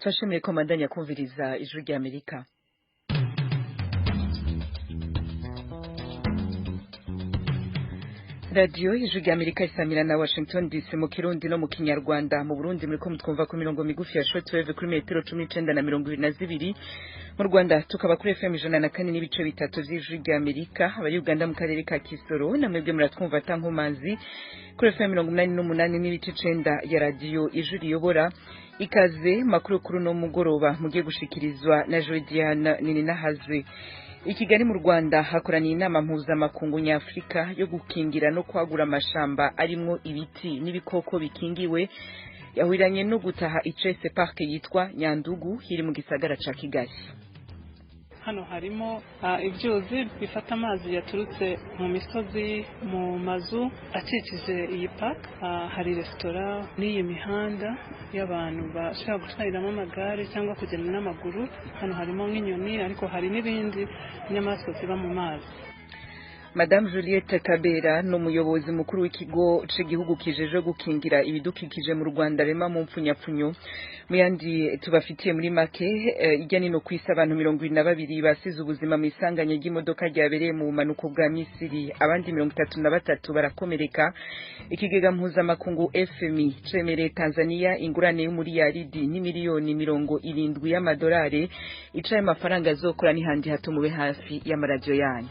Turashimiye ko mubandanya kumviriza Ijwi ry'Amerika. Radiyo Ijwi ry'Amerika isamira na Washington DC mu Kirundi no mu Kinyarwanda. Mu Burundi muriko mutwumva ku mirongo migufi ya shortwave kuri metero 19 na 22. Mu Rwanda tukaba kuri FM 104.3 vy'Ijwi ry'Amerika. Abari Uganda mu karere ka Kisoro na mwebwe muratwumva tankomanzi kuri FM 88.9 ya Radiyo Ijwi riyobora. Ikaze makuru kuri no mugoroba mugiye gushikirizwa na Jodiane Nininahazwe. I Kigali mu Rwanda hakoraniye inama mpuzamakungu nyafurika yo gukingira no kwagura amashamba arimwo ibiti n'ibikoko bikingiwe, yahuriranye no gutaha icese park yitwa Nyandugu iri mu gisagara ca Kigali. Hano harimo ibyuzi bifata amazi yaturutse mu misozi, mu mazu akikije iyi park. Hari resitora n'iyi mihanda y'abantu bashobora gutwariramo amagare cyangwa kugenda n'amaguru. Hano harimo nk'inyoni, ariko hari n'ibindi nyamaswa ziba mu mazi. Madame Juliette Kabera ni umuyobozi mukuru w'ikigo c'igihugu kijejwe gukingira ibidukikije mu Rwanda rema mu mpfunyapfunyo. Mu yandi tubafitiye muri make, irya nino kwisi abantu 22 basize ubuzima mu isanganya ry'imodoka ryabereye mu bumanuko bwa Misiri, abandi 33 barakomereka. Ikigega mpuzamakungu FMI cemereye Tanzania ingurane y'umuriyaridi n'imiliyoni 70 y'amadolari. Icaye amafaranga azokora n'ihandi hato mube hafi y'amaradiyo yanyu.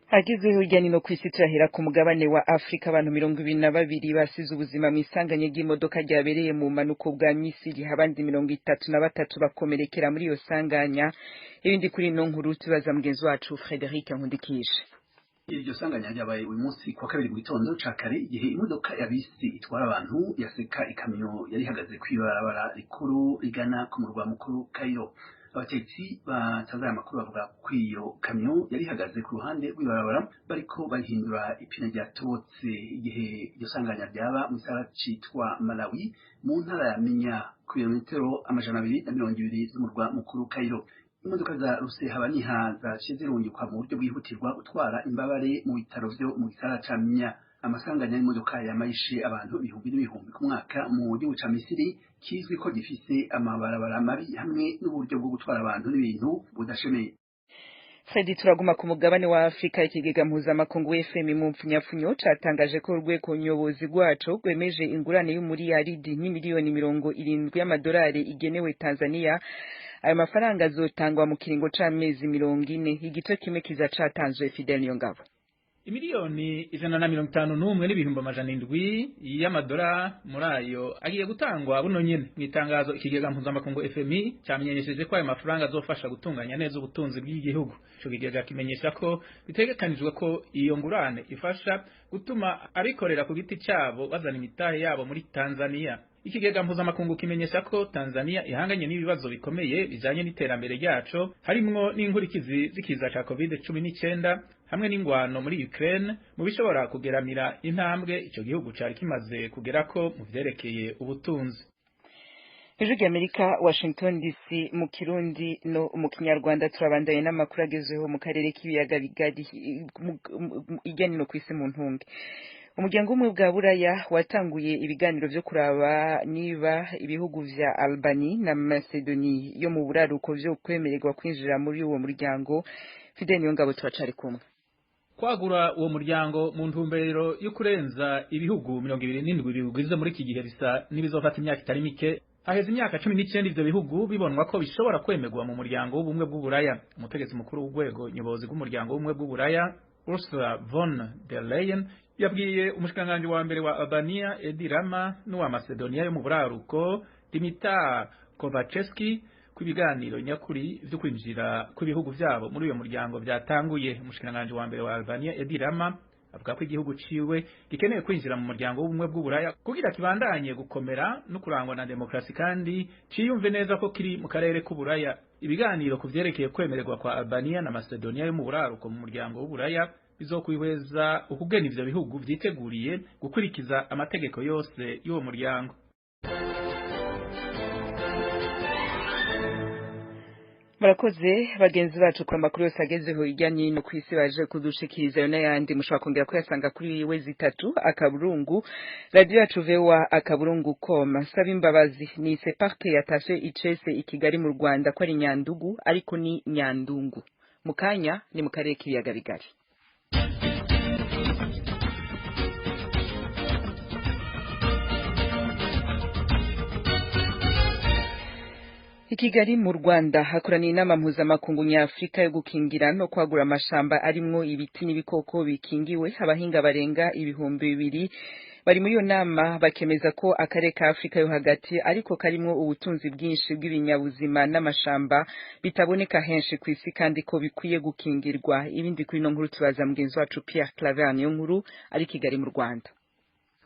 Hageze hirya nino kwisi turahera ku mugabane wa Afrika. Abantu 22 basize ubuzima mu isanganya ry'imodoka ryabereye mu manuko bwa Misiri, abandi 33 bakomerekera muri iyo sanganya. Ibindi kuri ino nkuru tubaza mugenzi wacu Frederic Nkundikije. Iryo sanganya ryabaye uyu munsi kuwa kabiri mu gitondo ca kare, igihe imodoka ya bisi itwara abantu yaseka ikamyo yari ihagaze kw'ibarabara rikuru rigana ku murwa mukuru Cairo. Abatetsi batanze aya makuru bavuga ko iyo kamyo yari ihagaze ku ruhande rw'ibarabara bariko barihindura ipine ryatobotse igihe iryo sanganya ryaba mu gisagara citwa Malawi mu ntara ya Minya, ku birometero 220 z'umurwa mukuru Cairo. Imodoka za rusehabaniha zaciye zirungikwa mu buryo bwihutirwa gutwara imbabare mu bitaro vyo mu gisagara ca Minya. Amasanganya y'imodoka yamayishe abantu ibihumbi n'ibihumbi ku mwaka mu gihugu ca Misiri, kizwi ko gifise amabarabara mabi hamwe n'uburyo bwo gutwara abantu n'ibintu budashemeye. Fredi, turaguma ku mugabane wa Afrika. Ikigega mpuzamakungu FMI mu mpfunyapfunyo catangaje ko urwego nyobozi rwaco rwemeje ingurane y'umuriyaridi n'imiliyoni 70 y'amadolari igenewe Tanzania. Ayo mafaranga azotangwa mu kiringo c'amezi 40, igice kimwe kiza catanzwe. Fidel Niyongabo. Imiliyoni 151,700 y'amadolari muri ayo agiye gutangwa buno nyene. Mu itangazo ikigega mpuzamakungu FMI cyamenyesheje ko ayo mafaranga azofasha gutunganya neza ubutunzi bw'igihugu. Ico kigega kimenyesha ko bitegekanijwe ko iyo ngurane ifasha gutuma abikorera ku giti cyabo bazana imitahe yabo muri Tanzania. Ikigega mpuzamakungu kimenyesha ko Tanzania ihanganye n'ibibazo bikomeye bijanye n'iterambere ryaco, harimwo n'inkurikizi z'ikiza ca COVID-19 hamwe n'ingwano muri Ukraine, mu bishobora kugeramira intambwe ico gihugu cari kimaze kugerako mu vyerekeye ubutunzi. Ijwi ry'Amerika, Washington DC, mu Kirundi no mu Kinyarwanda. Turabandanye n'amakuru agezweho mu karere k'ibiyaga bigari irya nino kw'isi mu ntunge. Umuryango w'ubumwe bwa Buraya watanguye ibiganiro vyo kuraba niba ibihugu vya Albany na Macedonia yo mu buraruko vyo kwemererwa kwinjira muri uwo muryango. Fidel Niyongabo turacari kumwe. Kwagura uwo muryango mu ntumbero yo kurenza ibihugu 27 biwugize muri iki gihe bisa n'ibizofata imyaka itari mike. Haheze imyaka 19 ivyo bihugu bibonwa ko bishobora kwemerwa mu muryango w'ubumwe bw'Uburaya. Umutegetsi mukuru w'urwego nyobozi bw'umuryango w'ubumwe bw'Uburaya, Ursula von der Leyen, yabwiye umushikiranganji wa mbere wa Albania Edi Rama n'uwa Macedonia yo mu buraruko Dimitar Kovaceski ko ibiganiro nyakuri vyo kwinjira kw'ibihugu vyabo muri uyo muryango vyatanguye. Umushikiranganji wa mbere wa Albania Edi Rama avuga ko igihugu ciwe gikeneye kwinjira mu muryango w'ubumwe bw'Uburaya kugira kibandanye gukomera no kurangwa na demokrasi, kandi ciyumve neza ko kiri mu karere k'Uburaya. Ibiganiro ku vyerekeye kwemererwa kwa Albania na Macedonia yo mu buraruko mu muryango w'Uburaya bizokwihweza ukugena ivyo bihugu vyiteguriye gukurikiza amategeko yose y'uwo muryango. Murakoze bagenzi bacu ku makuru yose agezeho hirya n'ino ku isi baje kudushikiriza ayo n'ayandi. Mushobora kongera kuyasanga kuri www.radioyacuvoa.com. Saba imbabazi ni se parke yatashe icese i Kigali mu Rwanda ko ari Nyandugu, ariko ni Nyandungu. Mu kanya ni mu karere k'ibiyaga bigari. I Kigali mu Rwanda hakoraniye inama mpuzamakungu nyafurika yo gukingira no kwagura amashamba arimwo ibiti n'ibikoko bikingiwe. Abahinga barenga 2000 bari muri iyo nama bakemeza ko akarere ka Afrika yo hagati ariko karimwo ubutunzi bwinshi bw'ibinyabuzima n'amashamba bitaboneka henshi ku isi, kandi ko bikwiye gukingirwa. Ibindi kuri ino nkuru tubaza mugenzi wacu Pierre Claver Niyonkuru ari Kigali mu Rwanda.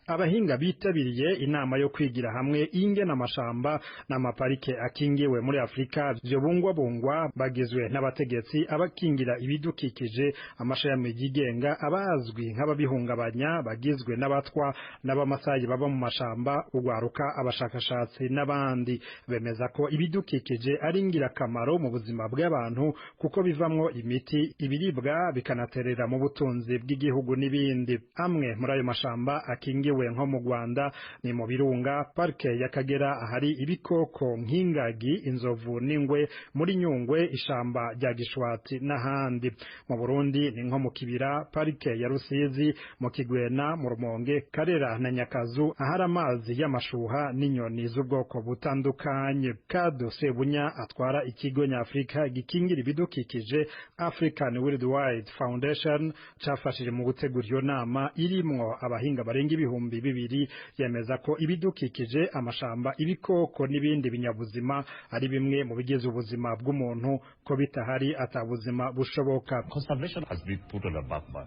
Abahinga bitabiriye inama yo kwigira hamwe ingene amashamba n'amaparike akingiwe muri Afrika vyobungwabungwa bagizwe n'abategetsi, abakingira ibidukikije, amashami yigenga, abazwi nk'ababihungabanya bagizwe n'abatwa n'abamasayi baba mu mashamba, ugwaruka, abashakashatsi n'abandi. Bemeza ko ibidukikije ari ingirakamaro mu buzima bw'abantu kuko bivamwo imiti, ibiribwa, bikanaterera mu butunzi bw'igihugu n'ibindi. Amwe muri ayo mashamba akingiwe nko mu Rwanda ni mu Birunga, parike y'Akagera ahari ibikoko nk'ingagi, inzovu n'ingwe, muri Nyungwe, ishamba rya Gishwati n'ahandi. Mu Burundi ni nko mu Kibira, parike ya Rusizi, mu Kigwena, mu Rumonge, Karera na Nyakazu ahari amazi y'amashuha n'inyoni z'ubwoko butandukanye. Kado Sebunya atwara ikigo nyafurika gikingira ibidukikije African Worldwide Foundation cafashije mu gutegura iyo nama irimwo abahinga barenga 2000, yemeza ko ibidukikije, amashamba, ibikoko n'ibindi binyabuzima ari bimwe mu bigize ubuzima bw'umuntu, ko bitahari atabuzima bushoboka.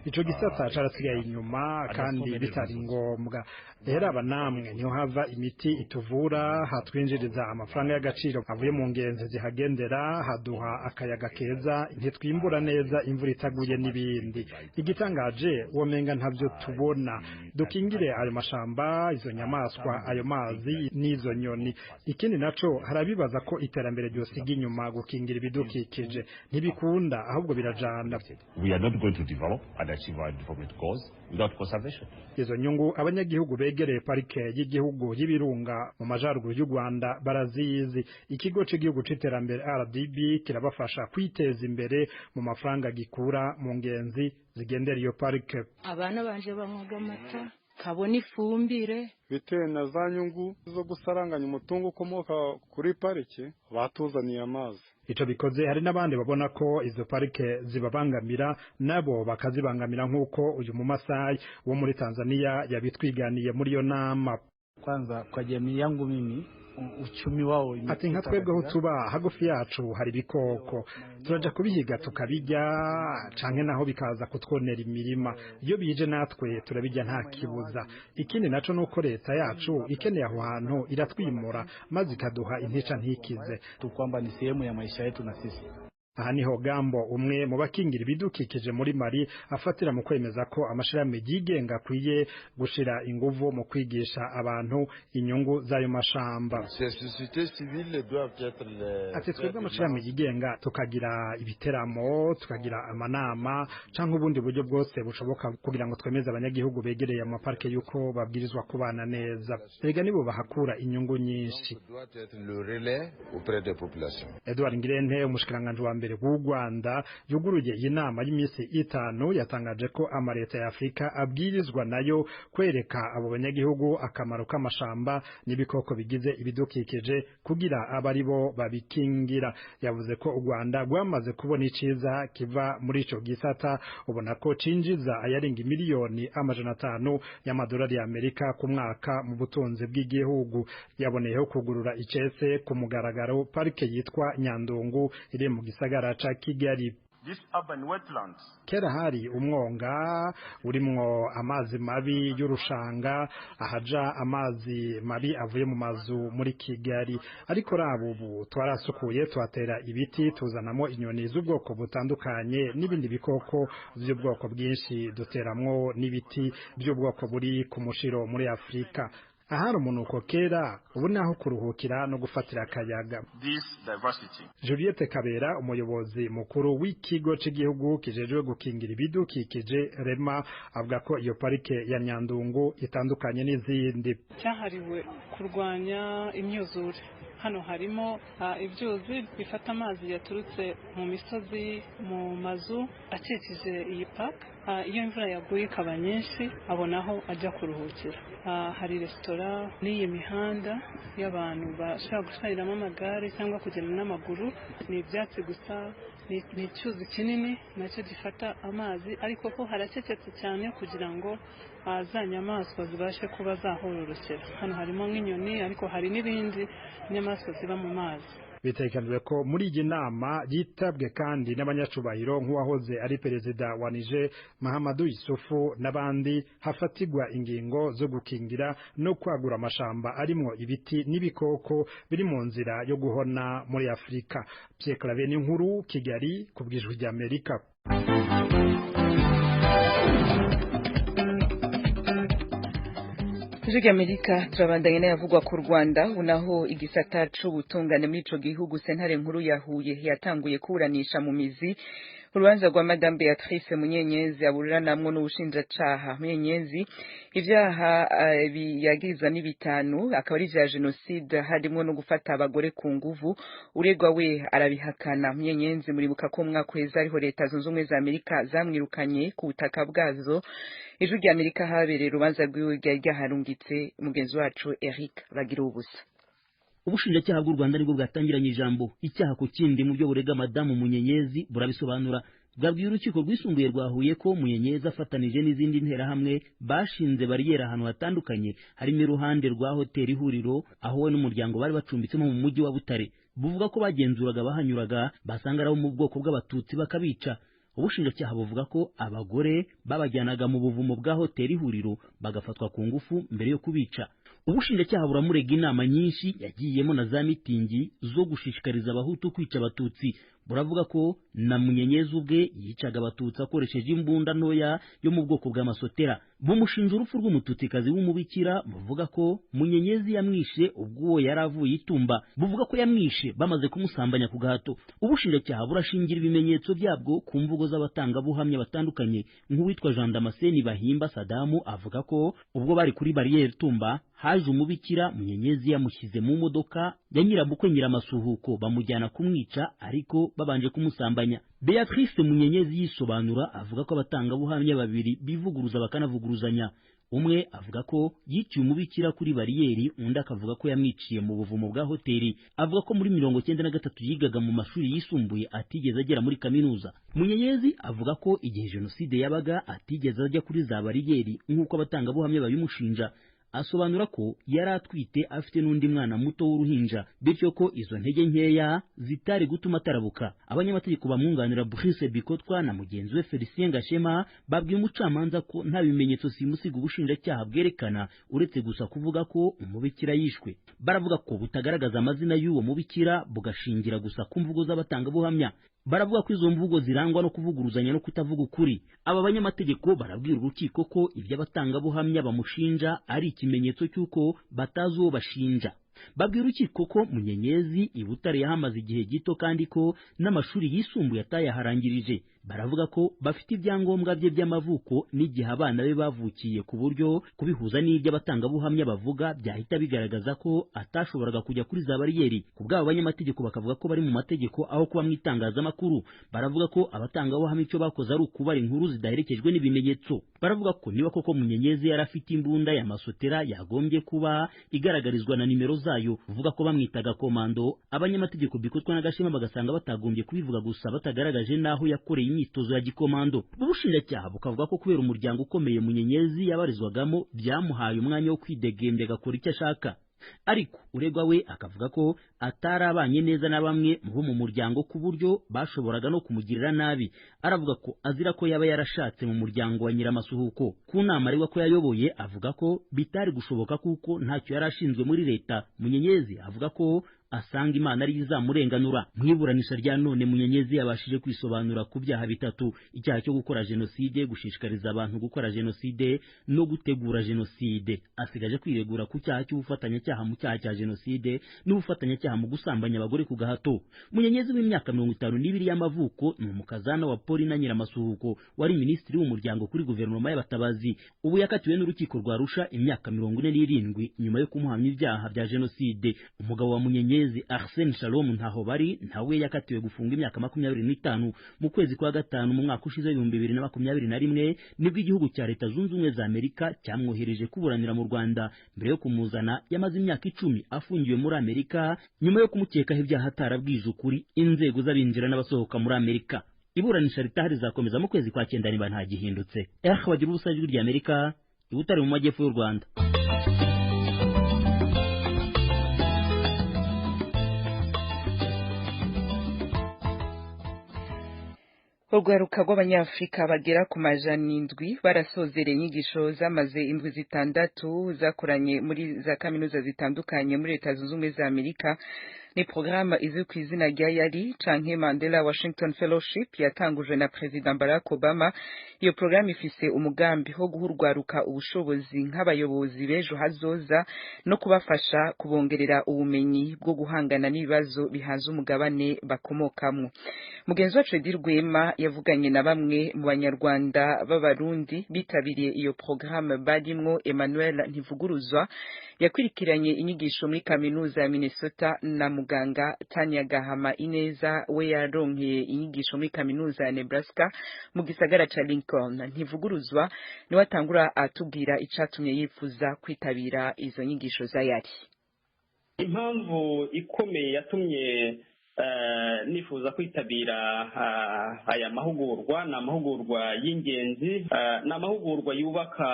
Ico gisata carasigaye inyuma kandi bitari ngombwa. Rero aba namwe niho hava imiti ituvura, hatwinjiriza amafaranga y'agaciro avuye mu ngenzi zihagendera, haduha akayaga keza, ntitwimbura neza imvura itaguye n'ibindi. Igitangaje womenga ntavyo tubona. Dukingire ayo mashamba, izo nyamaswa, ayo mazi n'izo nyoni. Ikindi naco, harabibaza ko iterambere ryosiga inyuma gukingira ibidukikije. Ntibikunda, ahubwo birajana. We are not going to develop and achieve our development goals without conservation. Izo nyungu abanyagihugu begereye parike y'igihugu y'Ibirunga mu majaruguru y'u Rwanda barazizi. Ikigo c'igihugu c'iterambere RDB kirabafasha kwiteza imbere mu mafaranga gikura mu ngenzi zigendera iyo parike. Abana banje banywaga amata, kabona ifumbire. Bitewe na za nyungu zo gusaranganya umutungo ukomoka kuri parike, batuzaniye amazi. Ico bikoze, hari n'abandi babona ko izo parike zibabangamira, nabo bakazibangamira, nk'uko uyu mumasayi wo muri Tanzania yabitwiganiye muri iyo nama. Kwanza kwa jamii yangu mimi uchumi wao. Ati nka twebwe aho tuba hagufi yacu hari ibikoko, turaja kubihiga tukabirya, canke naho bikaza kutwonera imirima. Iyo bije natwe turabirya, nta kibuza. Ikindi naco nuko leta yacu ikeneye aho hantu iratwimura maze ikaduha intica ntikize. Tu kwamba ni sehemu ya maisha yetu na sisi. Aha niho Gambo, umwe mu bakingira ibidukikije muri Mali, afatira mu kwemeza ko amashirahamwe yigenga akwiye gushira inguvu mu kwigisha abantu inyungu z'ayo mashamba. Ati twebwe amashirahamwe yigenga tukagira ibiteramo, tukagira amanama canke ubundi buryo bwose bushoboka kugira ngo twemeze abanyagihugu begereye amaparike yuko babwirizwa kubana neza. Erega nibo bahakura inyungu nyinshi. Edouard Ngirente, umushikiranganji wa mbere w'u Rwanda yuguruye iyi nama y'iminsi 5, yatangaje ko amareta ya Afrika abwirizwa nayo kwereka abo banyagihugu akamaro k'amashamba n'ibikoko bigize ibidukikije kugira abe aribo babikingira. Yavuze ko u Rwanda rwamaze kubona iciza kiva muri ico gisata, ubona ko cinjiza ayarenga 500 miliyoni y'amadolari y'Amerika ku mwaka mu butunzi bw'igihugu. Yaboneyeho kugurura icese ku mugaragaro parike yitwa Nyandungu iri mu gisagara ca Kigali. Kera hari umwonga urimwo amazi mabi y'urushanga, ahaja amazi mabi avuye mu mazu muri Kigali, ariko raba ubu twarasukuye, tuhatera ibiti, tuzanamo inyoni z'ubwoko butandukanye n'ibindi bikoko by'ubwoko bwinshi, duteramwo n'ibiti by'ubwoko buri ku mushiro muri Afurika. Ahari umunuko kera, ubu naho kuruhukira no gufatira akayaga. Juliette Kabera, umuyobozi mukuru w'ikigo c'igihugu kijejwe gukingira ibidukikije REMA, avuga ko iyo parike ya Nyandungu itandukanye n'izindi. Cyahariwe kurwanya imyuzure. Hano harimo ibyuzi bifata amazi yaturutse mu misozi, mu mazu akikije iyi park. Iyo imvura yaguye ikaba nyinshi, abona aho ajya kuruhukira. Hari resitora n'iyi mihanda y'abantu bashobora gutwariramo amagare cyangwa kugenda n'amaguru. Ni ibyatsi gusa, ni icyuzi kinini nacyo gifata amazi, ariko ko haracecetse cyane kugira ngo za nyamaswa zibashe kuba zahororokera. Hano harimo nk'inyoni, ariko hari n'ibindi nyamaswa ziba mu mazi. Bitekanijwe ko muri iyi nama yitabwe kandi n'abanyacubahiro nk'uwahoze ari perezida wa Niger Mahamadou Issoufou n'abandi, hafatigwa ingingo zo gukingira no kwagura amashamba arimwo ibiti n'ibikoko biri mu nzira yo guhona muri Afrika. Pierre Claver Niyonkuru, Kigali, ku bw'Ijwi ry'Amerika. Ijwi ry'Amerika, turabandanya n'ayavugwa ku Rwanda. Unaho igisata c'ubutungane muri ico gihugu, sentare nkuru ya Huye yatanguye kuburanisha mu mizi urubanza rwa Madame Beatrice Munyenyezi aburanamwo n'ubushinjacaha. Munyenyezi ivyaha yagirizwa ni bitanu, akaba ari vya jenoside, harimwo no gufata abagore ku nguvu. Uregwa we arabihakana. Munyenyezi, muribuka ko umwaka uheze ariho Leta Zunze Ubumwe za Amerika zamwirukanye ku butaka bwazo. Ijwi rya Amerika habereye urubanza rwiwe ryari ryaharungitse mugenzi wacu Eric Bagira ubusa. Ubushinjacyaha bw'u Rwanda nibwo bwatangiranye ijambo, icyaha ku kindi mu byo burega Madamu Munyenyezi burabisobanura. Bwabwiye urukiko rwisumbuye rwa Huye ko Munyenyezi afatanije n'izindi nterahamwe bashinze bariyeri ahantu hatandukanye, harimo iruhande rwa hoteli Ihuriro aho we n'umuryango bari bacumbitsemo mu mujyi wa Butare. Buvuga ko bagenzuraga abahanyuraga, basanga ari abo mu bwoko bw'Abatutsi bakabica. Ubushinjacyaha buvuga ko abagore babajyanaga mu buvumo bwa hoteli Ihuriro bagafatwa ku ngufu mbere yo kubica. Ubushinjacyaha buramurega inama nyinshi yagiyemo na za mitingi zo gushishikariza Abahutu kwica Abatutsi. Buravuga ko na Munyenyezi ubwe yicaga Abatutsi akoresheje imbunda ntoya yo mu bwoko bwa masotera. Bumushinja urupfu rw'Umututsikazi w'umubikira, buvuga ko Munyenyezi yamwishe ubwo uwo yari avuye itumba. Buvuga ko yamwishe bamaze kumusambanya ku gahato. Ubushinjacyaha burashingira ibimenyetso byabwo ku mvugo z'abatangabuhamya batandukanye, nk'uwitwa Jean Damascene Bahimba Sadamu avuga ko ubwo bari kuri bariyeri Tumba haje umubikira, Munyenyezi yamushyize mu modoka ya nyirabukwe Nyiramasuhuko bamujyana kumwica, ariko babanje kumusambanya. Beatrice Munyenyezi yisobanura avuga ko abatangabuhamya babiri bivuguruza bakanavuguruzanya. Umwe avuga ko yiciye umubikira kuri bariyeri, undi akavuga ko yamwiciye mu buvumo bwa hoteli. Avuga ko muri 93 yigaga mu mashuri yisumbuye, atigeze agera muri kaminuza. Munyenyezi avuga ko igihe jenoside yabaga atigeze ajya kuri za bariyeri nk'uko abatangabuhamya babimushinja. Asobanura ko yari atwite afite n'undi mwana muto w'uruhinja, bityo ko izo ntege nkeya zitari gutuma atarabuka. Abanyamategeko bamwunganira Brice Bikotwa na mugenzi we Felicien Gashema babwiye umucamanza ko nta bimenyetso simusiga ubushinjacyaha bwerekana, uretse gusa kuvuga ko umubikira yishwe. Baravuga ko butagaragaza amazina y'uwo mubikira, bugashingira gusa ku mvugo z'abatangabuhamya. Baravuga ko izo mvugo zirangwa no kuvuguruzanya no kutavuga ukuri. Aba banyamategeko barabwira urukiko ko iby'abatangabuhamya bamushinja ari ikimenyetso cy'uko batazi uwo bashinja. Babwira urukiko ko Munyenyezi i Butare yahamaze igihe gito, kandi ko n'amashuri yisumbuye atayaharangirije. Baravuga ko bafite ibyangombwa bye by'amavuko n'igihe abana be bavukiye, ku buryo kubihuza n'iby'abatangabuhamya bavuga byahita bigaragaza ko atashoboraga kujya kuri za bariyeri. Ku bw'abo banyamategeko bakavuga ko bari mu mategeko aho kuba mu itangazamakuru. Baravuga ko abatangabuhamya icyo bakoze ari ukubara inkuru zidaherekejwe n'ibimenyetso. Baravuga ko niba koko Munyenyezi yari afite imbunda ya masotera, yagombye kuba igaragarizwa na nimero zayo. Buvuga ko bamwitaga komando. Abanyamategeko Bikotwa na Gashema bagasanga batagombye kubivuga gusa batagaragaje n'aho yakoreye imyitozo ya gikomando. Ubushinjacyaha bukavuga ko kubera umuryango ukomeye Munyenyezi yabarizwagamo byamuhaye umwanya wo kwidegembya agakora icyo ashaka. Ariko uregwa we akavuga ko atarabanye neza na bamwe bo mu muryango ku buryo bashoboraga no kumugirira nabi. Aravuga ko azira ko yaba yarashatse mu muryango wa Nyiramasuhuko. Ku nama aregwa ko yayoboye avuga ko bitari gushoboka kuko ntacyo yari ashinzwe muri leta. Munyenyezi avuga ko asanga Imana ari izamurenganura. Mu iburanisha rya none Munyenyezi yabashije kwisobanura ku byaha bitatu: icyaha cyo gukora jenoside, gushishikariza abantu gukora jenoside no gutegura jenoside. Asigaje kwiregura ku cyaha cy'ubufatanyacyaha mu cyaha cya jenoside n'ubufatanyacyaha mu gusambanya abagore ku gahato. Munyenyezi w'imyaka 52 y'amavuko ni umukazana wa Paulina Nyiramasuhuko wari minisitiri w'umuryango kuri guverinoma y'abatabazi. Ubu yakatiwe n'urukiko rwa Arusha imyaka 47 nyuma yo kumuhamya ibyaha bya jenoside. Umugabo wa Munyenyezi Arsene Shalom ntaho bari nawe yakatiwe gufunga imyaka 25 mu kwezi kwa gatanu mu mwaka ushize 2021, nibwo igihugu cya Leta Zunze Ubumwe za Amerika cyamwohereje kuburanira mu Rwanda. Mbere yo kumuzana yamaze imyaka 10 afungiwe muri Amerika nyuma yo kumukekaho ibyaha atarabwije ukuri inzego z'abinjira n'abasohoka muri Amerika. Iburanisha ritaha rizakomeza mu kwezi kwa 9 niba nta gihindutse. Bagira ubusa, Ijwi rya Amerika, i Butare mu majyepfo y'u Rwanda. Urwaruka rw'abanyafrika bagera ku 700 barasozereye inyigisho zamaze indwi 6 zakoranye muri za kaminuza zitandukanye muri Leta Zunze Ubumwe za Amerika. Ni programme izwi ku izina rya YALI canke Mandela Washington Fellowship yatangujwe na President Barack Obama. Iyo programme ifise umugambi wo guha urwaruka ubushobozi nk'abayobozi b'ejo hazoza no kubafasha kubongerera ubumenyi bwo guhangana n'ibibazo bihanze umugabane bakomokamwo. Mugenzi wacu Edir Rwema yavuganye na bamwe mu banyarwanda b'abarundi bitabiriye iyo programme, barimwo Emmanuel Ntivuguruzwa yakurikiranye inyigisho muri kaminuza ya Minnesota na muganga Tanya Gahama Ineza we yaronkeye inyigisho muri kaminuza ya Nebraska mu gisagara ca Lincoln. Ntivuguruzwa niwe atangura atubwira icatumye yifuza kwitabira izo nyigisho za YALI. Impamvu ikomeye yatumye nifuza kwitabira aya mahugurwa ni amahugurwa y'ingenzi, ni amahugurwa yubaka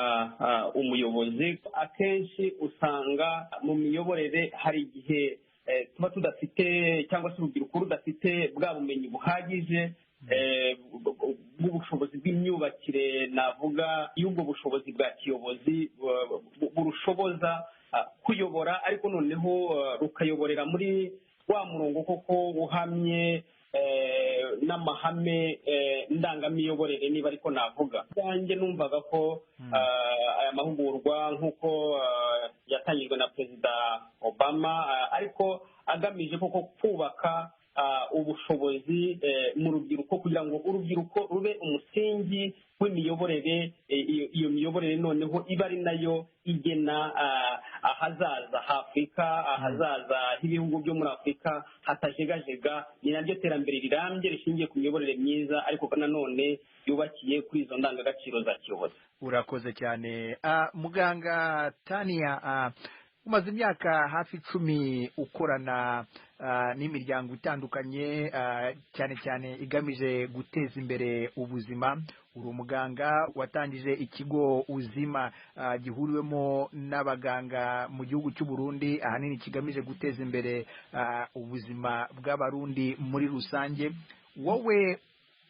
umuyobozi. Akenshi usanga mu miyoborere hari igihe tuba tudafite cyangwa se urubyiruko rudafite bwa bumenyi buhagije bw'ubushobozi bw'imyubakire, navuga y'ubwo bushobozi bwa kiyobozi burushoboza kuyobora, ariko noneho rukayoborera muri wa murongo koko uhamye n'amahame ndangamiyoborere, niba ariko navuga. Ubwanjye numvaga ko aya mahugurwa nk'uko yatangijwe na Perezida Obama, ariko agamije koko kubaka ubushobozi mu rubyiruko kugira ngo urubyiruko rube umusingi w'imiyoborere, iyo miyoborere noneho iba ari nayo igena ahazaza h'Afurika, ahazaza h'ibihugu byo muri Afurika hatajegajega. Ni naryo terambere rirambye rishingiye ku miyoborere myiza, ariko nanone yubakiye kuri izo ndangagaciro za kiyobozi. Urakoze cyane muganga Tania. Umaze imyaka hafi 10 ukorana n'imiryango itandukanye, cyane cyane igamije guteza imbere ubuzima. Uri umuganga watangije ikigo Uzima gihuriwemo n'abaganga mu gihugu cy'u Burundi, ahanini kigamije guteza imbere ubuzima bw'abarundi muri rusange. Wowe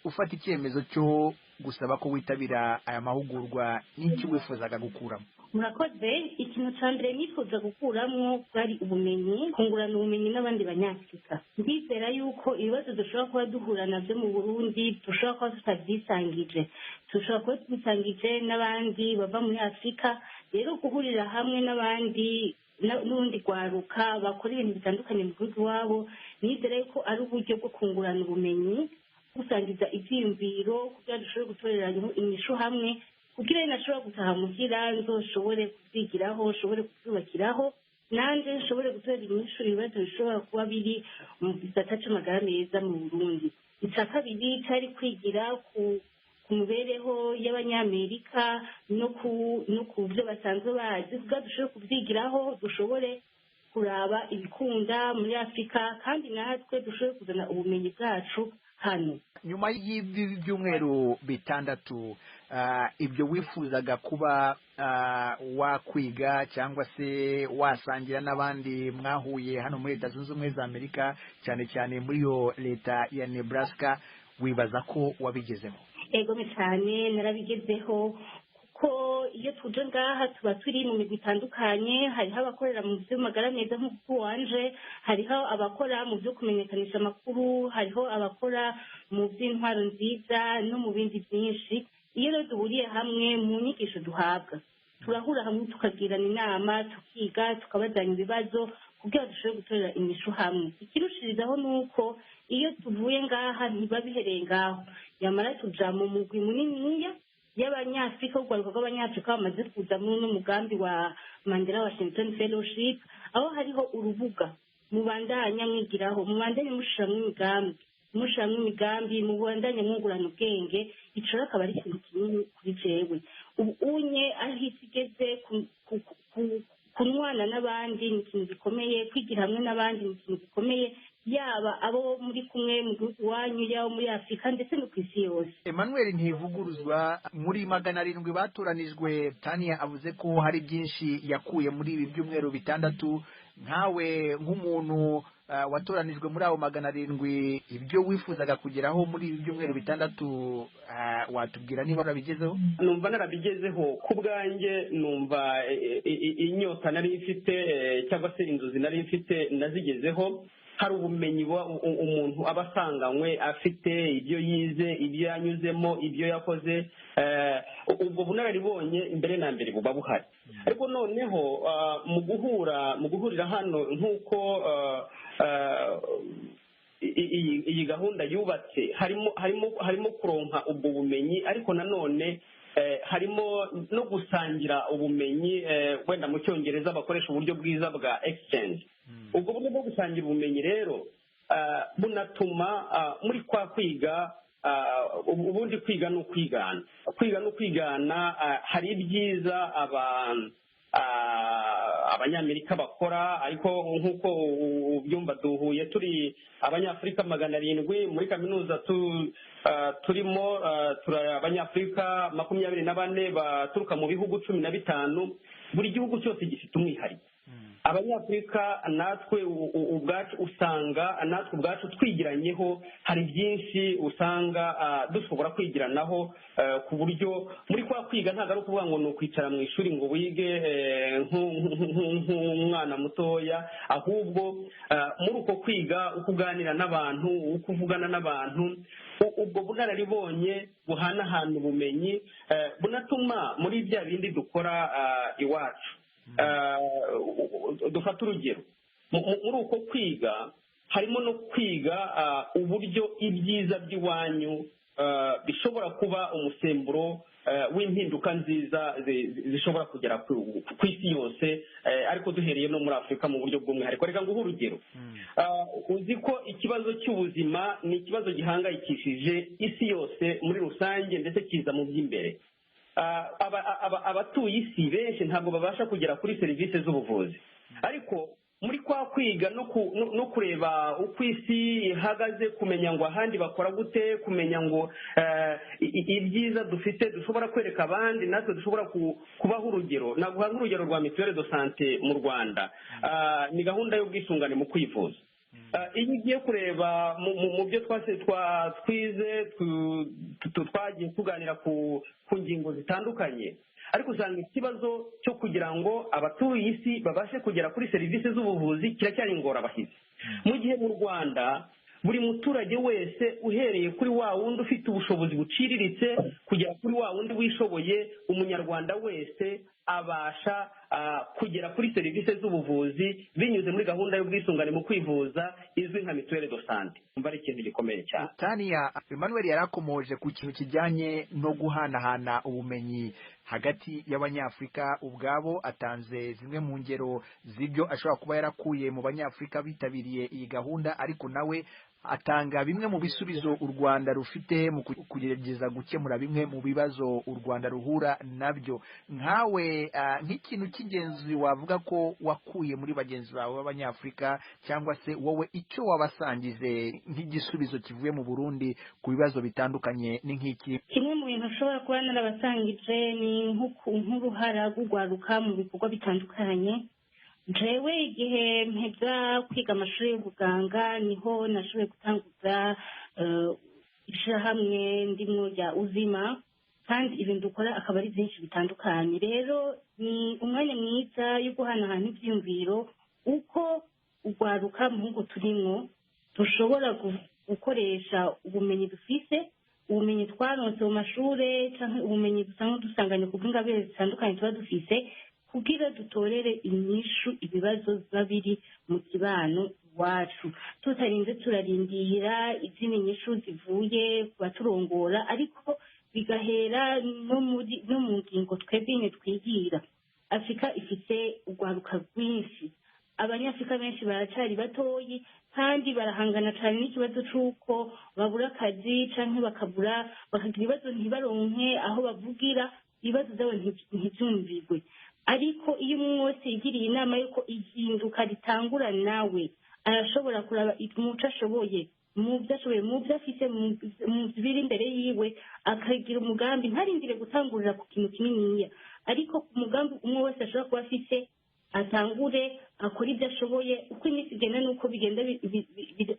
ufata icyemezo cyo gusaba ko witabira aya mahugurwa, n'iki wifuzaga gukuramo? Murakoze. Ikintu cya mbere nifuza gukuramo bwari ubumenyi, kungurana ubumenyi n'abandi banyafurika. Ndizera yuko ibibazo dushobora kuba duhura nabyo mu Burundi dushobora kuba tutabyisangije, dushobora kuba tubisangije n'abandi bava muri Afurika. Rero guhurira hamwe n'abandi n'urundi rwaruka bakora ibintu bitandukanye mu gihugu iwabo, nizera yuko ari uburyo bwo kungurana ubumenyi, gusangiza ibyiyumviro kugira dushobore gutoreranya inyishu hamwe, kugira ngo nashobora gutaha muhira nzoshobore kubyigiraho, nshobore kubyubakiraho, nanjye nshobore gutorera inyishu ibibazo bishobora kuba biri mu gisata cy'amagara meza mu Burundi. Icya kabiri cyari kwigira ku mibereho y'abanyamerika no ku byo basanzwe bazi, kugira dushobore kubyigiraho, dushobore kuraba ibikunda muri Afurika, kandi natwe dushobore kuzana ubumenyi bwacu hano. Nyuma y'ibyumweru 6, ibyo wifuzaga kuba wakwiga cyangwa se wasangira n'abandi mwahuye hano muri Leta Zunze Ubumwe za Amerika, cyane cyane muri iyo leta ya Nebraska, wibaza ko wabigezeho? Ego cyane, narabigezeho. Kuko iyo tuje ngaha tuba turi mu migwi itandukanye. Hariho abakorera mu vy'amagara meza nk'uko wanje, hariho abakora mu vyo kumenyekanisha amakuru, hariho abakora mu vy'intwaro nziza no mu bindi byinshi. Iyo rero duhuriye hamwe mu nyigisho duhabwa, turahura hamwe, tukagirana inama, tukiga, tukabazanya ibibazo kugira dushobore gutorera inyishu hamwe. Ikirushirizaho ni uko iyo tuvuye ngaha ntibabihereye ngaho, yamara tuja mu mugwi muniniya y'Abanyafurika, urwaruka rw'Abanyafurika bamaze kuza muri uno mugambi wa Mandela Washington Fellowship, aho hariho urubuga mubandanya mwigiraho, mubandanya mushiramwo imigambi, mubandanya mwungurana ubwenge. Ico rero akaba ari ikintu kinini kuri jewe. Ubu unye aho isi igeze, kunwana n'abandi ni ikintu gikomeye, kwigira hamwe n'abandi ni ikintu gikomeye, yaba abo muri kumwe mu gihugu iwanyu, yaba muri Afurika, ndetse no ku isi yose. Emmanuel Ntivuguruzwa, muri 700 batoranijwe, Tania avuze ko hari byinshi yakuye muri ibi byumweru 6. Nkawe nk'umuntu watoranijwe muri abo 700, ibyo wifuzaga kugeraho muri ibi byumweru 6, watubwira niba warabigezeho? Numva narabigezeho. Ku bwanjye numva inyota nari mfite, cyangwa se inzozi nari mfite, nazigezeho. Hari ubumenyi umuntu aba asanganywe afite, ibyo yize, ibyo yanyuzemo, ibyo yakoze, ubwo bunararibonye mbere na mbere buba buhari. Ariko noneho mu guhura, mu guhurira hano, nk'uko iyi gahunda yubatse, harimo kuronka ubwo bumenyi, ariko nanone harimo no gusangira ubumenyi. Wenda mu Cyongereza bakoresha uburyo bwiza bwa exchange. Ubwo buryo bwo gusangira ubumenyi rero bunatuma muri kwa kwiga, ubundi kwiga ni ukwigana, kwiga ni ukwigana. Hari ibyiza Abanyamerika bakora, ariko nk'uko ubyumva, duhuye turi Abanyafurika 700 muri kaminuza turimo, turi Abanyafurika 24 baturuka mu bihugu 15. Buri gihugu cyose gifite umwihariko. Abanyafurika natwe ubwacu usanga natwe ubwacu twigiranyeho, hari byinshi usanga dushobora kwigiranaho, ku buryo muri kwa kwiga ntabwo ari ukuvuga ngo ni ukwicara mu ishuri ngo wige nk'umwana mutoya, ahubwo muri uko kwiga, uko uganira n'abantu, uko uvugana n'abantu, ubwo bunararibonye buhanahana ubumenyi, bunatuma muri bya bindi dukora iwacu. Dufate urugero, muri uko kwiga harimo no kwiga uburyo ibyiza by'iwanyu bishobora kuba umusemburo w'impinduka nziza zishobora kugera ku isi yose, ariko duhereye no muri Afurika mu buryo bw'umwihariko. Reka nguhe urugero. Uzi ko ikibazo cy'ubuzima ni ikibazo gihangayikishije isi yose muri rusange, ndetse kiza mu by'imbere. Abatuye isi benshi ntabwo babasha kugera kuri serivisi z'ubuvuzi, ariko muri kwa kwiga no kureba uko isi ihagaze, kumenya ngo ahandi bakora gute, kumenya ngo ibyiza dufite dushobora kwereka abandi, natwe dushobora kubaho urugero. Naguha nk'urugero rwa mutuelle de santé mu Rwanda. Ni gahunda y'ubwisungane mu kwivuza. Iyo ugiye kureba mu byo twize, twagiye tuganira ku ngingo zitandukanye, ariko usanga ikibazo cyo kugira ngo abatuye isi babashe kugera kuri serivisi z'ubuvuzi kiracyari ingorabahizi, mu gihe mu Rwanda buri muturage wese, uhereye kuri wa wundi ufite ubushobozi buciriritse kugera kuri wa wundi wishoboye, Umunyarwanda wese abasha kugera kuri serivisi z'ubuvuzi binyuze muri gahunda y'ubwisungane mu kwivuza izwi nka mutuelle de santé. Umva, ari ikintu gikomeye cyane. Tania, Emmanuel yarakomoje ku kintu kijyanye no guhanahana ubumenyi hagati y'Abanyafurika ubwabo, atanze zimwe mu ngero z'ibyo ashobora kuba yarakuye mu Banyafurika bitabiriye iyi gahunda, ariko nawe atanga bimwe mu bisubizo u Rwanda rufite mu kugerageza gukemura bimwe mu bibazo u Rwanda ruhura nabyo. Nkawe, nk'ikintu cy'ingenzi wavuga ko wakuye muri bagenzi bawe b'Abanyafurika, cyangwa se wowe icyo wabasangije nk'igisubizo kivuye mu Burundi ku bibazo bitandukanye, ni nk'iki? Kimwe mu bintu ushobora kuba narabasangije ni nk'uruhara rw'urwaruka mu bikorwa bitandukanye. Jewe igihe mpeza kwiga amashuri y'ubuganga niho nashoboye gutanguza ishyirahamwe ndimwo rya Uzima. Kandi ibintu dukora akaba ari byinshi bitandukanye. Rero ni umwanya mwiza yo guhanahana ibyiyumviro uko urwaruka mu bihugu turimwo dushobora gukoresha ubumenyi dufise, ubumenyi twaronse mu mashure canke ubumenyi dusanzwe dusanganye ku bw'ingabire zitandukanye tuba dufise, kugira dutorere inyishu ibibazo biba biri mu kibano iwacu, tutarinze turarindira izindi nyishu zivuye ku baturongora, ariko bigahera no mu ngingo twebwe nyene twigira. Afurika ifite urwaruka rwinshi, Abanyafurika benshi baracari batoyi kandi barahangana cyane n'ikibazo c'uko babura akazi canke bakabura, bakagira ibibazo ntibaronke aho bavugira ibibazo byabo, ntivyumvirwe. Ariko iyo umwe wese yigiriye inama y'uko ihinduka ritangura nawe, arashobora kuraba muco ashoboye, mu byo ashoboye, mu byo afise, mu biri imbere yiwe, akagira umugambi, ntarindire gutangurira ku kintu kininiya, ariko ku mugambi umwe wese ashobora kuba afise atangure akora ibyo ashoboye. Uko iminsi igenda nuko bigenda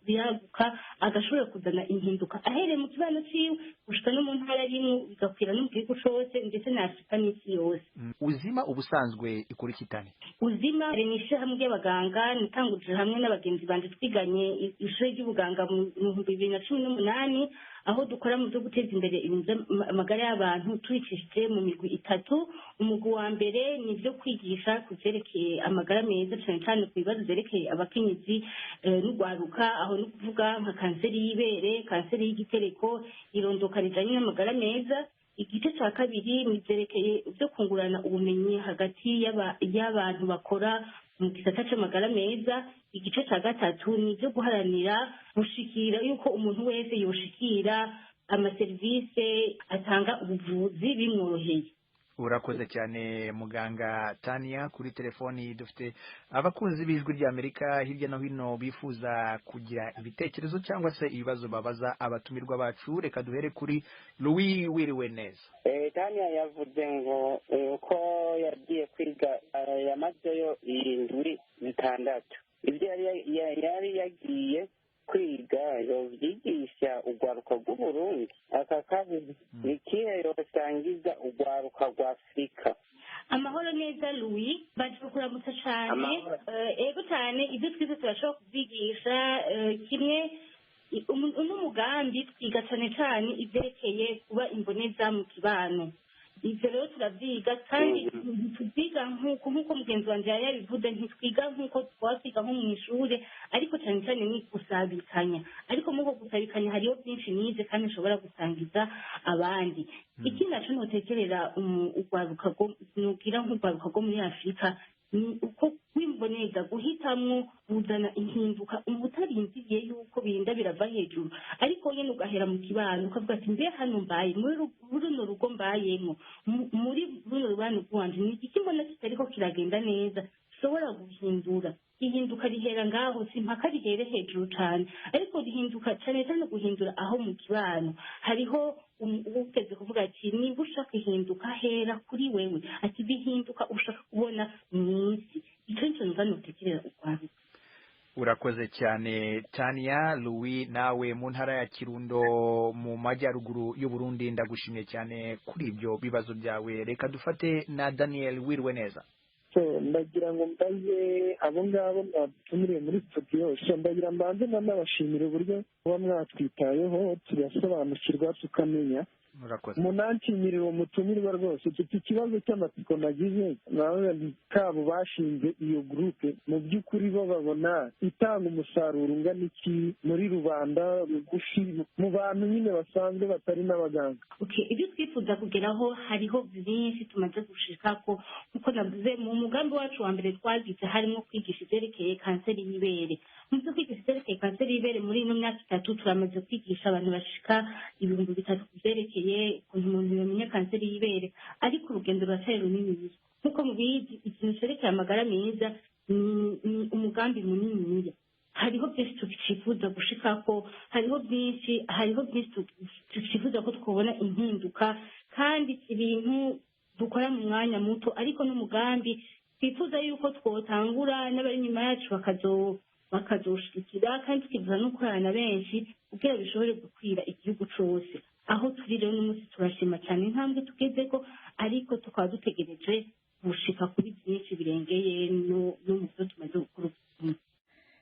biraguka, agashobora kuzana impinduka ahereye mu kibano ciwe gushika no mu ntara rimwe, bigakwira no mu gihugu cose, ndetse na Afurika n'isi yose. Uzima ubusanzwe ikora iki, Tani? Uzima ni ishyirahamwe ry'abaganga nitangurije hamwe n'abagenzi banje twiganye ishuri ry'ubuganga mu 2018, aho dukora mu byo guteza imbere ibintu by'amagara y'abantu tubicishije mu migwi itatu. Umugwi wa mbere ni ibyo kwigisha ku vyerekeye amagara meza, cane cane ku bibazo vyerekeye abakenyezi n'urwaruka, aho ni ukuvuga nka kanseri y'ibere, kanseri y'igitereko, irondoka rijanye n'amagara meza. Igice cya kabiri ni vyerekeye ibyo kungurana ubumenyi hagati y'abantu bakora mu gisata c'amagara meza. Igice cya gatatu ni ibyo guharanira gushikira yuko umuntu wese yoshikira amaserivisi atanga ubuvuzi bimworoheye. Urakoze cyane, muganga Tania. Kuri telefoni dufite abakunzi b'Ijwi ry'Amerika hirya no hino bifuza kugira ibitekerezo cyangwa se ibibazo babaza abatumirwa bacu. Reka duhere kuri Louis. Wiriwe neza? Tania yavuze ngo uko yagiye kwiga yamazeyo indwi 6. Ibyo yari yagiye kwiga yovyigisha urwaruka rw'Uburundi? Aka kabiri, ni ikihe yosangiza urwaruka rwa Afurika? Amahoro neza, Louis, baje kukuramutsa cane. Ego cyane, ibyo twize turashobora kubyigisha. Kimwe uno mugambi twiga cane cane ivyerekeye kuba imboneza mu kibano. Ivyo rero turavyiga, kandi ntituvyiga nk'uko mugenzi wanje yari yabivuze, ntitwiga nk'uko twakwiga nko mw'ishure, ariko cane cane ni gusabikanya. Ariko muri uko gusabikanya hariho byinshi nize kandi nshobora gusangiza abandi. Ikindi naco notekerera urwaruka nogira nk'urwaruka rwo muri Afurika ni uko kwimboneza, guhitamwo kuzana impinduka utarindiriye yuko birinda birava hejuru, ariko nyene ugahera mu kibano, ukavuga ati: "Mbe hano mbaye muri runo rugo mbayemwo, muri runo rubano rwanje, ni igiki mbona kitariko kiragenda neza nshobora guhindura?" Ihinduka rihera ngaho, si impaka rihere hejuru cane, ariko rihinduka cane cane guhindura aho mu kibano. Hariho ugeze kuvuga ati: "Niba ushaka ihinduka, hera kuri wewe", ati bihinduka ushaka kubona mw'isi. Ico nico numva notekerera urwaruka. Urakoze cyane, Tania. Louis, nawe mu ntara ya Kirundo mu majyaruguru y'Uburundi, ndagushimiye cyane kuri ibyo bibazo byawe. Reka dufate na Daniel. Wiriwe neza? So ndagira ngo mbaze abo ngabo mwadutumiriye muri studio. So ndagira mbanze nanabashimira uburyo muba mwatwitayeho, turasobanukirwa, tukamenya. Murakoze. Munanshyimirire uwo mutumirwa rwose. Mfite ikibazo cy'amatsiko nagize, nawe kabo bashinze iyo groupe, mu by'ukuri bo babona itanga umusaruro ungana iki muri rubanda rugufi, mu bantu nyine basanzwe batari n'abaganga? Okay, ibyo twifuza kugeraho hariho byinshi tumaze gushikako. Nkuko navuze, mu mugambi wacu wa mbere twagize harimo kwigisha ivyerekeye kanseri y'ibere. Mu byo kwigisha ivyerekeye kanseri y'ibere, muri ino myaka 3 turamaze kwigisha abantu bashika 3000 ku vyerekeye ukuntu umuntu yomenya kanseri y'ibere, ariko urugendo ruracyari runini. Nkuko mubizi, ikintu cerekeye amagara meza ni umugambi muniniya. Hariho byinshi tukifuza gushikako, hariho byinshi tukifuza ko twabona impinduka, kandi si ibintu dukora mu mwanya muto, ariko n'umugambi twifuza yuko twotangura n'abari inyuma yacu bakazoshigikira, kandi tukifuza no gukorana na benshi kugira bishobore gukwira igihugu cose aho turi. turi rero uno munsi turashima cyane intambwe tugezeko, ariko tukaba dutegereje gushika kuri byinshi birengeye no mu byo tumaze gukora.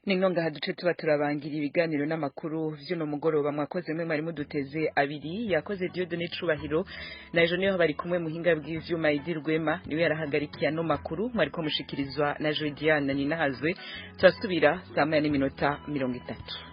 Ni nonga duce tuba turabangira ibiganiro n'amakuru vy'uno mugoroba. Mwakoze mwe mwari muduteze abiri. Yakoze Dieudonné Cubahiro na ejo niho bari kumwe muhinga bw'ivyuma. Idi Rwema niwe yarahagarikiye ano makuru, mwariko mushikirizwa na Jodiane Ninahazwe. Turasubira saa 1:30.